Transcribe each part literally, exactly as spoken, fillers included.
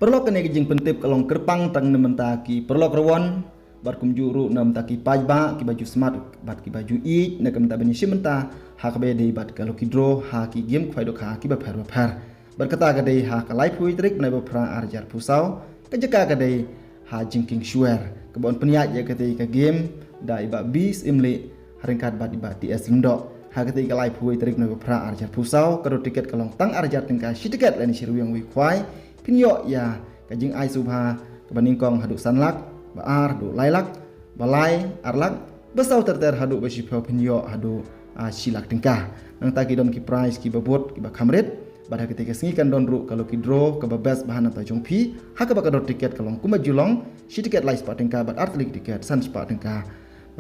Paralok, kane ka jingpyntip ka long kyrpang tang na ka bynta ki paralok rwon bad kumjuh ruh na ka bynta ki paidbah kiba ju smat bad kiba ju ïeit na ka bynta ban ïashim bynta ha kaba ïadei bad ka lucky draw ha ki game khwai dohkha kiba pher bapher. Bad kata ka dei ha ka laiphew tarik bnai ba phra arhajar arphew saw, ka jaka ka dei ha Jingkieng Shwer, kaba yn pynïaid ïa katei ka game da i Bah B Syiemlieh ha ryngkat bad i Bah T S Lyngdoh. Ha katei ka laiphew tarik bnai ba phra arhajar arphew saw, ka dor tiket ka long tang arhajar tyngka shi tiket lane shi rwiang wei khwai. Phin ïoh ïa ka jingai sngewbha kaba nyngkong haduh san lak, ba ar haduh lai lak, ba lai ar lak, ba saw ter ter haduh ba shiphew phin ïoh haduh, ah, shi lak tyngka. Nangta ki don ki prize kiba bud kiba kham rit. Bad ha katei ka sngi kan don ruh ka lucky draw kaba best bha na ka bynta jong phi, ha kaba ka dor tiket ka long kumba ju long, shi tiket lai spah tyngka bad ar tylli ki tiket san spah tyngka.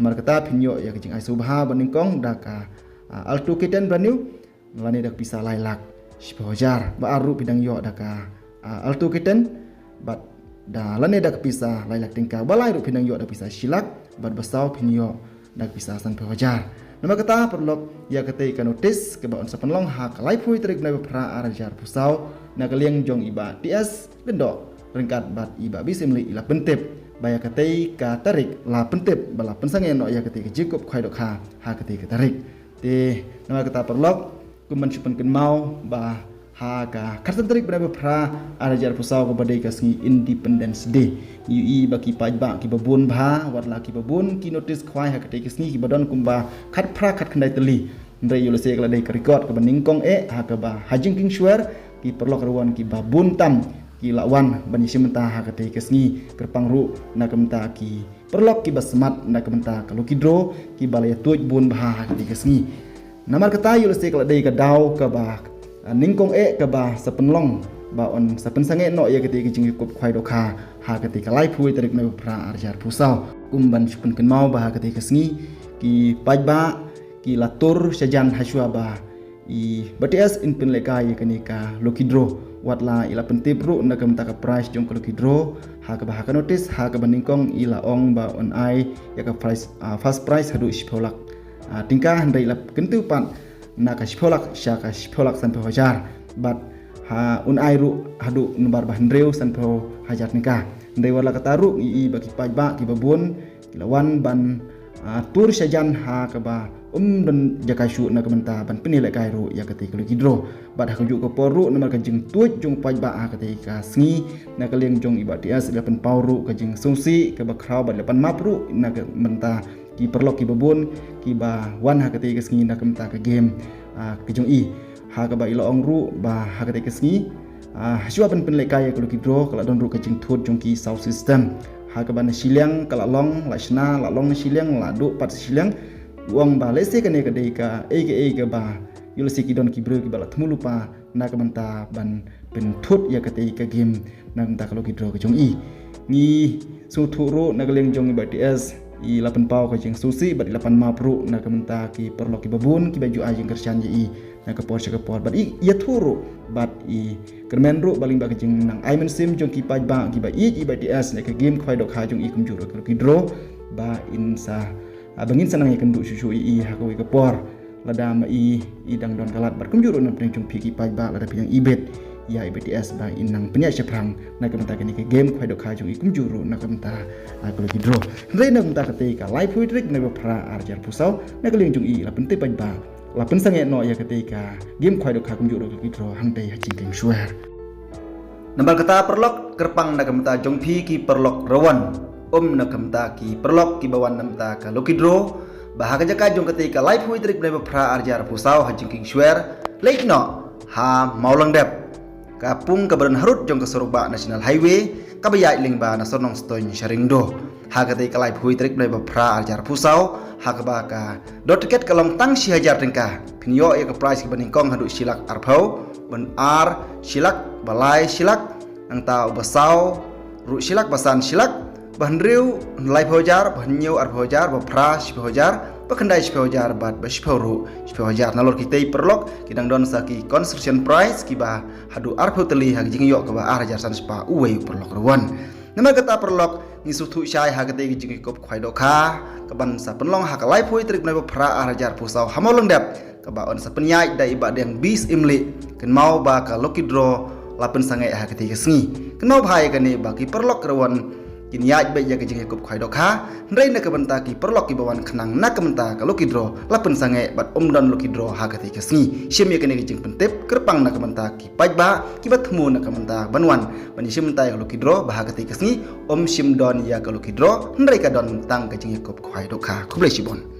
Namar kata phin ïoh ïa ka jingai sngewbha ba nyngkong da ka, ah, Alto K ten brand new, lane da ka pisa lai lak shiphew hajar. Ba ar ruh phi dang ïoh da ka, ah, Alto K ten, bad da lane da ka pisa lai lak tyngka. Ba lai ruh phi dang ïoh da ka pisa shi lak, bad ba saw phin ïoh da ka pisa sanphew hajar. Namar kata paralok, ïa katei ka notis kaba yn sa pynlong ha ka laiphew tarik bnai ba phra arhajar arphew saw, na ka liang jong i Bah T S Lyngdoh ryngkat bad i Bah B Syiemlieh i la pyntip ba ïa katei ka tarik la pyntip ba la pynsangeh noh ïa katei ka jingkup khwai dohkha ha katei ka tarik. Te namar kata paralok, kum ban shu pynkynmaw ba ha ka khatsan tarik bnai ba phra arhajar arphew saw kaba dei ka sngi Independence Day, ngi ïohi ba ki paidbah kiba bun bha, wat la kiba bun ki notis khwai ha katei ka sngi kiba don kumba khatphra khatkhyndai tylli. Hynrei ïoh lehse ka la dei ka record kaba nyngkong eh ha kaba ha Jingkieng Shwer ki paralok rwon kiba bun tam ki la wan ban ïashim bynta ha katei ka sngi, kyrpang ruh na ka bynta ki paralok kiba smat na ka bynta ka lucky draw kiba la ïatuid bun bha ha katei ka sngi. Namar kata ïoh lehse ka la dei ka daw kaba, ah, nyngkong eh kaba sa pynlong ba yn sa pynsangeh noh ïa katei ka jingkup khwai dohkha ha katei ka laiphew tarik bnai ba phra arhajar arphew saw. Kum ban shu pynkynmaw ba ha katei ka sngi ki paidbah ki la tur shajan hashwa ba i Bah T S in pynlehkai ïa kane ka lucky draw. Wat la i la pyntip ruh na ka bynta ka prize jong ka lucky draw, ha kaba ha ka notis ha kaba nyngkong i la ong ba yn ai ïa ka prize, ah, first prize haduh shiphew lak, ah, tyngka, hynrei i la kyntu pat na ka shiphew lak sha ka shiphew lak sanphew hajar. Bad ha yn ai ruh haduh nombar ba hynriew sanphew hajar tyngka. Hynrei wat la kata ruh ngi ïohi ba ki paidbah kiba bun ki la wan ban, ah, tur shajan ha kaba ym don jaka shuh na ka bynta ban pynïalehkai ruh ïa katei ka lucky draw. Bad ha kajuh ka por ruh namar ka jingtuid jong paidbah ha katei ka sngi, na ka liang jong i Bah T S i la pynpaw ruh ka jingsngewsih kaba khraw bad i la pan map ruh na ka bynta ki paralok kiba bun kiba wan ha katei ka sngi na ka bynta ka game, ah, ka jong i. Ha kaba i la ong ruh ba ha katei ka sngi, ah, hashwa ban pynlehkai ïa ka lucky draw ka la don ruh ka jingthut jong ki sound system. Ha kaba na shiliang ka la long, la shna, la long na shiliang, la duh pat shiliang. U ong ba lehse kane ka dei kaei kaei kaba ïoh lehse ki don ki briew kiba la thmu lypa na ka bynta ban pynthut ïa katei ka game na ka bynta ka lucky draw ka jong i. Ngi sngewthuh ruh na ka liang jong i Bah T S i la pynpaw ka jingsngewsih bad i la pan map ruh na ka bynta ki paralok kiba bun kiba ju ai jingkyrshan ïa i na ka por sha ka por. Bad i ïathuh ruh bad i kyrmen ruh ba lyngba ka jingnang ai mynsiem jong ki paidbah kiba ïeit ïa i Bah T S na ka game khwai dohkha jong i kumjuh ruh ka lucky draw, ba in sa, ah, ba ngin sa nang ïakynduh shuh shuh ïa i ha kawei ka por. Lada ma i i dang don ka lad bad kumjuh ruh na pdeng jong phi ki paidbah lada phi dang ibit ïa i Bah T S ba in nang pynïaid shaphrang na ka bynta kane ka game khwai dohkha jong i kumjuh ruh na ka bynta, ah, ka lucky draw. Hynrei na ka bynta katei ka laiphew tarik bnai ba phra arhajar arphew saw, na ka liang jong i la pyntip paidbah, la pynsangeh noh ïa katei ka game khwai dohkha kumjuh ruh ka lucky draw hangtei ha Jingkieng Shwer. Namar kata paralok, kyrpang na ka bynta jong phi ki paralok rwon, um na ka bynta ki paralok kiba wan na ka bynta ka lucky draw, ba ha ka jaka jong katei ka laiphew tarik bnai ba phra arhajar arphew saw ha Jingkieng Shwer, leit noh ha Mawlyngdep, ka pung kaba don harud jong ka surok bah National Highway kaba ïaid lyngba na Sor Nongstoiñ sha Riangdo. Ha katei ka laiphew tarik bnai ba phra arhajar arphew saw, ha kaba ka dor tiket ka long tang shi hajar tyngka. Phin ïoh ïa ka prize kiba nyngkong haduh shi lak arphew, ban ar shi lak, ba lai shi lak, nangta uba saw ruh shi lak, ba san shi lak, ba hynriew laiphew hajar, ba hynñiew arphew hajar, ba phra shiphew hajar, ba khyndai shiphew hajar bad ba shiphew ruh shiphew hajar. Nalor kitei paralok, ki dang don sa ki consolation prize kiba haduh arphew tylli ha ka jingïoh kaba ar hajar san spah uwei u paralok rwon. Namar kata paralok, ngi sngewthuh shai ha katei ka jingïakup khwai dohkha kaban sa pynlong ha ka laiphew tarik bnai ba phra arhajar arphew saw ha Mawlyngdep, kaba yn sa pynïaid da i Bah Deng B Syiemlieh. Kynmaw ba ka lucky draw la pynsangeh ha katei ka sngi. Kynmaw bha ïa kane ba ki paralok ruh kin ïaid beit ïa ka jingïakup khwai dohkha, hynrei na ka bynta ki paralok kiba wan khnang na ka bynta ka lucky draw la pynsangeh bad ym don lucky draw ha katei ka sngi. Shim ïa kane ka jingpyntip kyrpang na ka bynta ki paidbah kiba thmu na ka bynta ban wan ban ïashim bynta ïa ka lucky draw ba ha katei ka sngi ym shym don ïa ka lucky draw, hynrei ka don tang ka jingïakup khwai dohkha. Khublei shibun.